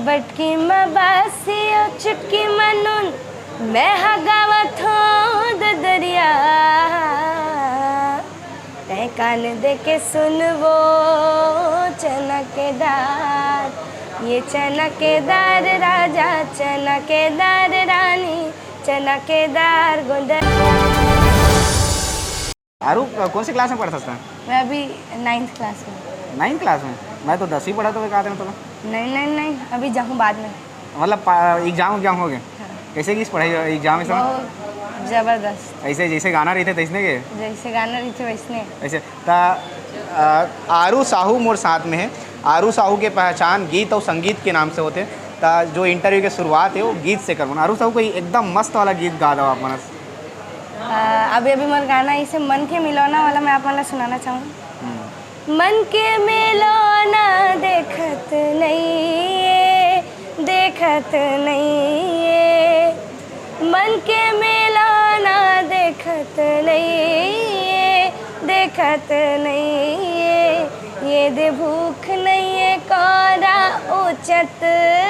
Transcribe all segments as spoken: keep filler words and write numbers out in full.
बटकी म बासी अउ चुटकी म नून, मैं ह गावत हों ददरिया। तैं कान दे के सुन वो चना के दार, ये चना के दार राजा, चना के दार रानी, चना के दार गोंदली। आरू, अ, कौन से क्लास में पढ़थस तैं? मैं अभी नाइन्थ क्लास में। नाइन्थ क्लास में? मैं तो दसवीं पढ़त हों कहात रहें तोला। नहीं, नहीं, नहीं, अभी जाहूँ बाद में। मतलब, पा-, एग्जाम, एग्जाम हो गे? हाँ। कैसे गिस पढ़ाई, एग्जाम, इस समय? बहुत जबरदस्त। ऐसे जैसे गाना रहिथे, तैसने के? जैसे गाना रहिथे, वैसने। ऐसे, त, अ, आरू साहू मोर साथ में हे। आरू साहू के पहचान गीत अउ संगीत के नाम से होथे। त जो इंटरव्यू के शुरुआत हे, वो गीत से करबो। आरू साहू, कोई एकदम मस्त वाला गीत गा दव आप मन। अ, अभी, अभी मोर गाना इसे मन के मिलौना वाला मैं आप मन ला सुनाना चाहूँ। हम्म। मन के मिलौना देखत नइये, देखत नइये, मन के मिलौना देखत नइये, देखत नइये, ये दे भूख नइये कौरा, उचत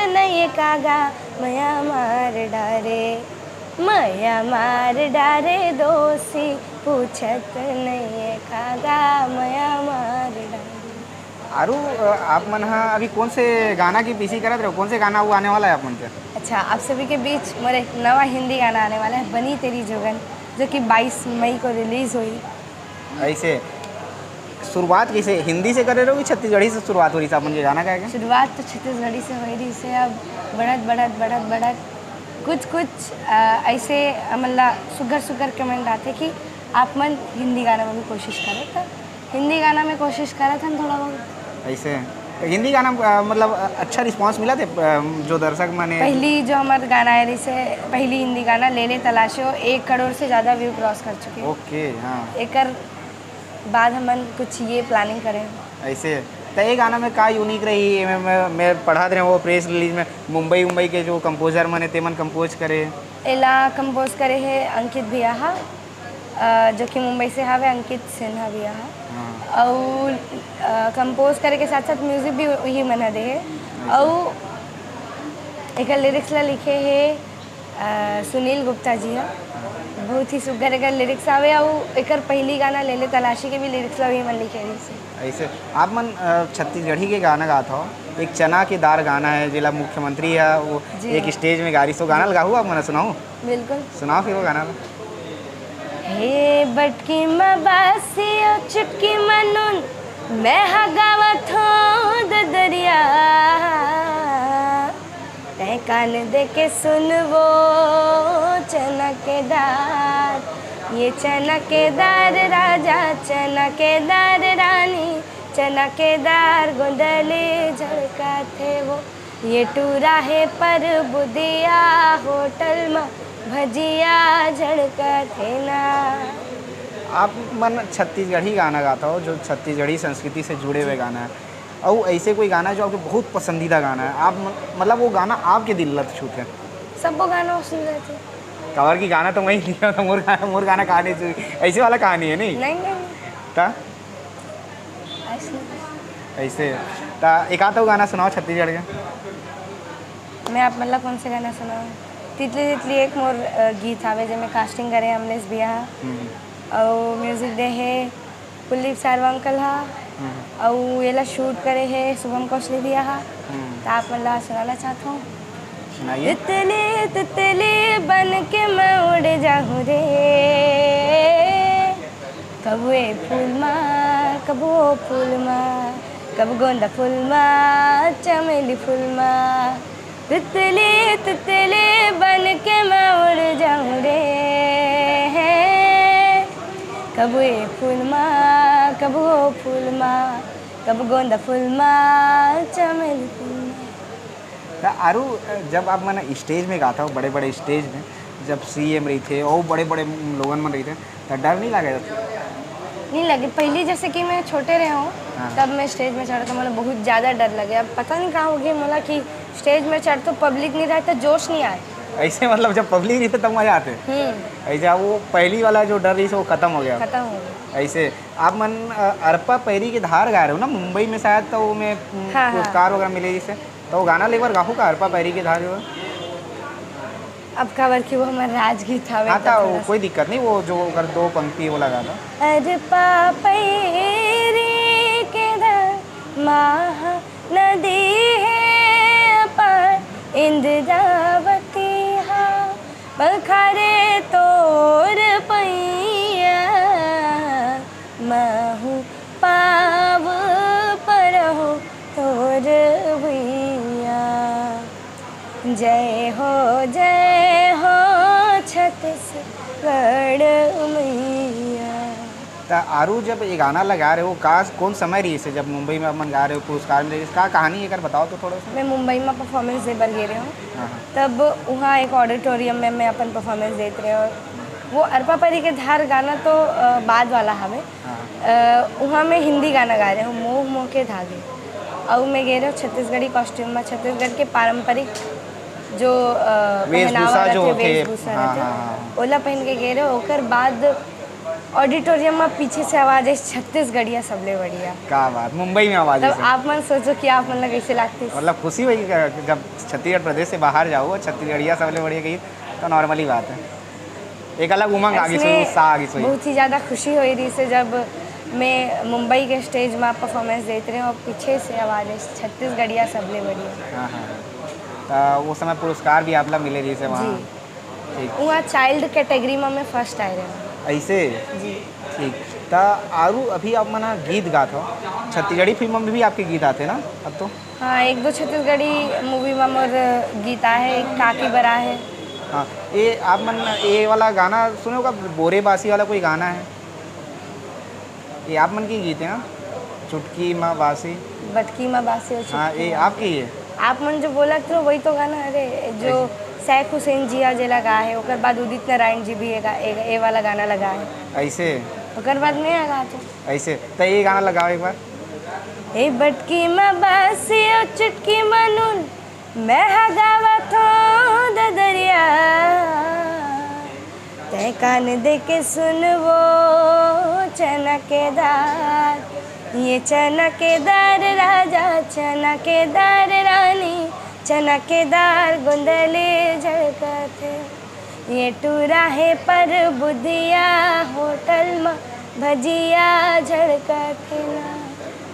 नइये कागा, मया मार डारे। मया मार डारे दोषी, पूछत नइये कागा, मया मार डारे। आरू, अ, आप मन ह अभी कौन से गाना के पीछे करत रहो? कौन से गाना वो आने वाला है आप मन के? अच्छा, आप सभी के बीच मोर एक नवा हिंदी गाना आने वाला है, बनी तेरी जोगन, जो कि बाईस मई को रिलीज होही। ऐसे शुरुआत कैसे, हिंदी से करे रहो कि छत्तीसगढ़ी से शुरुआत हो रही थी अपन के गाना गाए के? शुरुआत तो छत्तीसगढ़ी से हो रही से, अब बढ़त, बढ़त, बढ़त, बढ़त कुछ, कुछ, अ, ऐसे हमन ला सुग्घर, सुग्घर कमेंट आथे कि आप मन हिंदी गाना में भी कोशिश करो, तो हिंदी गाना में कोशिश करत हन थोड़ा बहुत। ऐसे तो हिंदी गाना, अ, मतलब, अ, अच्छा रिस्पॉन्स मिला थे, अ, जो दर्शक मन हे? पहली जो हमार गाना है, जैसे पहली हिंदी गाना ले ले तलाशो, एक करोड़ से ज्यादा व्यू क्रॉस कर चुके हैं। ओके, हाँ। एकर बाद हमन कुछ ये प्लानिंग करें। ऐसे, त ये गाना में का यूनिक रही? मैं, मैं, मैं पढ़त रहे वो प्रेस रिलीज में, मुंबई, मुंबई के जो कंपोजर मन हे, ते मन कंपोज करे। एला कंपोज करे हे अंकित भैया हा, अ, जो कि मुंबई से हावे, अंकित सिन्हा भैया हा। हाँ। अउ, अ, कंपोज करे के साथ साथ म्यूजिक भी वही मन ह दे हे। अच्छा। अउ एकर लिरिक्स ला लिखे हे अ, सुनील गुप्ता जी ह। बहुत ही सुग्घर एकर लिरिक्स आवे, अउ एकर पहली गाना ले ले तलाशी के भी लिरिक्स ला भी मन लिखे रहिस हे। ऐसे आप मन, अ, छत्तीसगढ़ी के गाना गात हो, एक चना के दार गाना है, जेला मुख्यमंत्री ह वो जी एक हाँ। स्टेज में गा रहिस, वो गाना ल गाहू आप मन सुनाओ। बिल्कुल। सुनाओ फिर वो गाना ला। हे बटकी म बासी अउ चुटकी म नून, मैं ह गावत हों ददरिया। तैं कान दे के सुन वो चना के दार, ये चना के दार राजा, चना के दार रानी, चना के दार गोंदली झड़काथे वो। ये टूरा हे पर बुदिया, होटल म भजिया झड़काथे ना। आप मन छत्तीसगढ़ी गाना गाता हो, जो छत्तीसगढ़ी संस्कृति से जुड़े हुए गाना है, अउ ऐसे कोई गाना है जो आपके बहुत पसंदीदा गाना है, आप म-, मतलब वो गाना आपके दिल ला छूथे? सबो गाना सुन लेथे। काबर की गाना तो मैं ही लिखा था, मोर गाना, मोर गाना कहा नहीं छूही, ऐसे वाला कहानी है नहीं? नहीं, नहीं। ता? ऐसे। ऐसे। ता एक आध तो गाना सुनाओ छत्तीसगढ़ के। मैं आप मन ला कौन से गाना सुनाऊँ? तितली तितली एक मोर, अ, गीत आवे, जेमे कास्टिंग करे अमलेश भैया हा। हम्म। अउ म्यूजिक दे हे कुलदीप सारवा अंकल हा। हम्म। अउ एला शूट करे हे शुभम कौशली भैया हा। हम्म। त आप मन ला सुनाना चाहत हूँ। सुनाइए। तितली तितली बन के मैं उड़ जाहूँ रे, कबू ए फूल मा, कबू ओ फूल मा, कबू गोंदा फूल मा, चमेली फूल मा। तितली, तितली बन के मैं उड़ जाऊं रे। कबू ए फूल मा, कबू ओ फूल मा, कबू गोंदा फूल मा, चमेली फूल मा। त आरू, जब आप मन स्टेज में गाता हो, बड़े-बड़े स्टेज में, जब सीएम रहिथे अउ बड़े-बड़े लोगन मन रहिथे, त डर नहीं लगे? नहीं लगे। पहली जैसे कि मैं छोटे रहे हूँ, हाँ। तब मैं स्टेज में चढ़ा था, मोला बहुत ज़्यादा डर लगे। अब पता नहीं कहाँ हो गया मोला कि स्टेज में चढ़ तो पब्लिक नहीं रहता, जोश नहीं आए। ऐसे मतलब जब पब्लिक रहिथे तब मजा आथे। हम्म। ऐसे अब वो पहली वाला जो डर रहिसे वो खत्म हो गया। खत्म हो गया। ऐसे आप मन, अ, अरपा पैरी के धार गाए रहे हो ना मुंबई में शायद, तो वो में, उम, हाँ, हाँ। पुरस्कार वगैरह मिले जैसे। तो गाना ले एक बार गाहू का, अरपा पैरी के धार जो है? अब काबर कि वो हमर राजगीत हवे, हाँ, तो तो थोड़ा वो सा कोई दिक्कत नहीं, वो जो अगर दो पंक्ति वो लगा दो। अरपा पैरी के धार, महा नदी हे अपार, इंद्रावती हा पखारे तोर पैया, महू पाव परहु तोर भुइया। जय हो, जय हो छत्तीसगढ़ मैया। त आरू, जब ये गाना लगा रहे हो, का, कौन समय रहिस हे, जब मुंबई में अपन गा रहे हो, पुरस्कार मिले, का कहानी, एकर बताओ तो थोड़ा सा। मैं मुंबई में परफॉर्मेंस दे बर गे रहे हूँ, हाँ, हाँ। तब वहाँ एक ऑडिटोरियम में मैं अपन परफॉर्मेंस देत रहे हूँ। वो अरपा परी के धार गाना तो, अ, बाद वाला हवे। हाँ। अ, वहाँ मैं हिंदी गाना गा रहे हूँ, मोह मोह के धागे। अउ मैं गे रहे हूँ छत्तीसगढ़ी कॉस्ट्यूम में, छत्तीसगढ़ के पारंपरिक जो, अ, वेशभूषा पहनावा जो रहिथे, होथे, वेशभूषा हाँ, रहिथे, हाँ, हाँ। ओला पहन के गे रहे हूँ। ओकर बाद ऑडिटोरियम में पीछे से आवाज आइस, "छत्तीसगढ़िया सबले बढ़िया।" का बात, मुंबई में आवाज तब आइस। आप मन सोचो कि आप मन ला कैसे लागतिस। मतलब खुशी होई कि जब छत्तीसगढ़ प्रदेश से बाहर जाओ और छत्तीसगढ़िया सबले बढ़िया कही, तो नॉर्मली बात है। एक अलग उमंग आ गई, ऐसने उत्साह आ गई, सही। बहुत ही ज्यादा खुशी होई रहिस हे, जब मैं मुंबई के स्टेज में परफॉर्मेंस देत रहे हूँ और पीछे से आवाज आइस, "छत्तीसगढ़िया सबले बढ़िया।" हाँ, हाँ। तो वो समय पुरस्कार भी आप ला मिले रहिस हे वहाँ। जी। ठीक। वहाँ चाइल्ड कैटेगरी में मैं फर्स्ट आए रहे हूँ। ऐसे? जी। ठीक। त आरू, अभी आप मन ह गीत गात हो, छत्तीसगढ़ी फिल्म में भी आपके गीत आते ना अब तो? हाँ, एक दो छत्तीसगढ़ी मूवी में मोर गीत आहे, एक काकी बर आहे। हाँ, ये आप मन, ये वाला गाना सुने हो का, बोरे बासी वाला कोई गाना है? ये आप मन के गीत है ना, चुटकी माँ बासी। बटकी माँ बासी और हाँ, चुटकी ये माँ। आपके ही है। आप मन जो बोलत हो, वही तो गाना, अरे, जो ऐसे। शेख हुसैन जी हा जेला गा है, ओकर बाद उदित नारायण जी भी ये गा-, ए, ए वाला गाना लगा है। ऐसे? ओकर बाद मैं आ गा तो। ऐसे? तो ये गाना लगाओ एक बार। ए बटकी माँ बासी और चुटकी माँ नून, मैं ह गावत हों ददरिया, तैं कान दे के सुन वो चना के दार, ये चना के दार राजा, चना के दार रानी, चना के दार गोंदली झलकत हे। ये टूरा हे पर बुधिया, होटल म भजिया झलकत हे ना।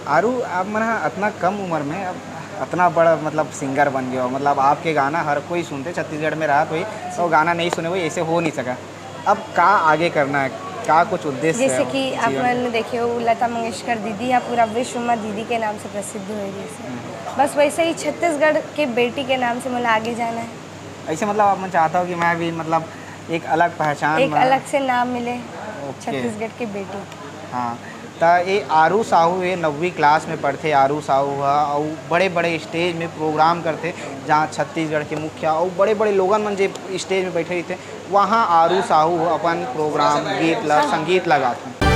आरू, आप मन ह अतना कम उम्र में अब अतना बड़ा, मतलब, सिंगर बन गए हो, मतलब, आपके गाना हर कोई सुनते, छत्तीसगढ़ में रहत होई तो गाना नहीं सुने होई, ऐसे हो नहीं सका। अब का आगे करना है, का कुछ उद्देश्य जैसे है कि आप जीवन में? मन देखे हो, लता मंगेशकर दीदी ह पूरा विश्व में दीदी के नाम से प्रसिद्ध हो रही है। हम्म। बस वैसे ही छत्तीसगढ़ के बेटी के नाम से मोला आगे जाना है। ऐसे, मतलब, आप मन चाहता हो कि मैं भी, मतलब, एक अलग पहचान एक में अलग से नाम मिले OK। छत्तीसगढ़ के बेटी। हाँ, त ये आरू साहू, ये नौवीं क्लास में पढ़थे आरू साहू ह, अउ बड़े-बड़े स्टेज में प्रोग्राम करथे, जहाँ छत्तीसगढ़ के मुखिया अउ बड़े-बड़े लोगन मन जे स्टेज में बैठे रहिथे, वहाँ आरू साहू ह अपन प्रोग्राम, गीत ला, संगीत ला गाथे।